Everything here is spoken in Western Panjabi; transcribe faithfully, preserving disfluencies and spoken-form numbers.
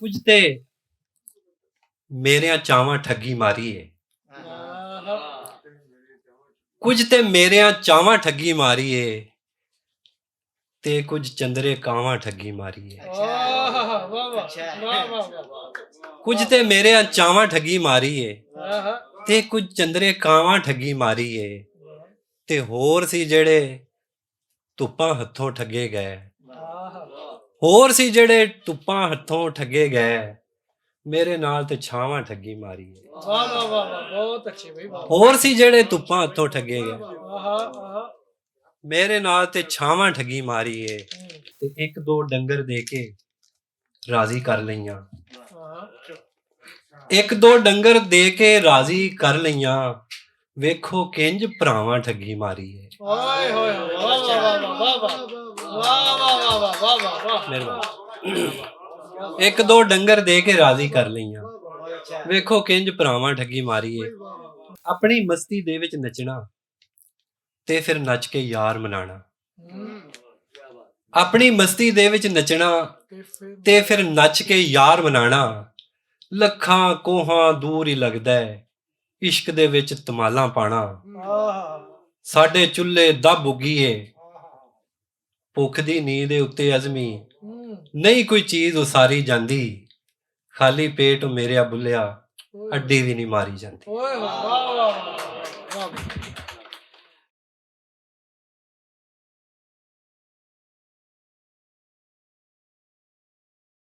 کچھ تے میریاں چاواں ٹھگی ماری ہے۔ کچھ تے میریاں چاواں ٹھگی ماری ہے، تے کچھ چندرے کاواں ٹھگی ماری ہے۔ کچھ تے میریاں چاواں ٹھگی ماری ہے، تے کچھ چندرے کاواں ٹھگی ماری ہے۔ تے ہور سی جڑے تپاں ہتھوں ٹھگے گئے، ہور سی جڑے تپاں ہتھوں ٹھگے گئے، میرے نال تے چھاواں ٹھگی ماری ہے۔ واہ واہ واہ واہ، بہت اچھے بھائی، واہ۔ ہور سی جڑے تپاں ہتھوں ٹھگے گئے، آہا، آہا۔ میرے نال تے چھاواں ٹھگی ماری ہے۔ تے ایک دو ڈنگر دے کے راضی کر لئیاں۔ آہا۔ ایک دو ڈنگر دے کے راضی کر لئیاں۔ ویکھو کنج پراواں ٹھگی ماری ہے۔ اوئے ہوئے ہوئے، واہ واہ واہ واہ واہ۔ واہ واہ واہ واہ واہ واہ واہ۔ مہربانی۔ ایک دو ڈنگر دے کے راضی کر لئیاں۔ ویکھو کنج پراواں ٹھگی ماری ہے۔ اپنی مستی دے وچ نچنا تے پھر نچ کے یار منانا۔ اپنی مستی دے وچ نچنا تے پھر نچ کے یار منانا۔ لکھاں کوہاں دور ہی لگدا ہے، عشق دے وچ تمالاں پانا۔ ساڈے چولہے دب اگی ہے، بھکھ دی نیند اتے ازمی، نہیں کوئی چیز اساری جاندی۔ خالی پیٹ میریا بلیا، اڈی وی نہیں ماری جاندی۔ اوئے ہوئے، واہ واہ واہ واہ۔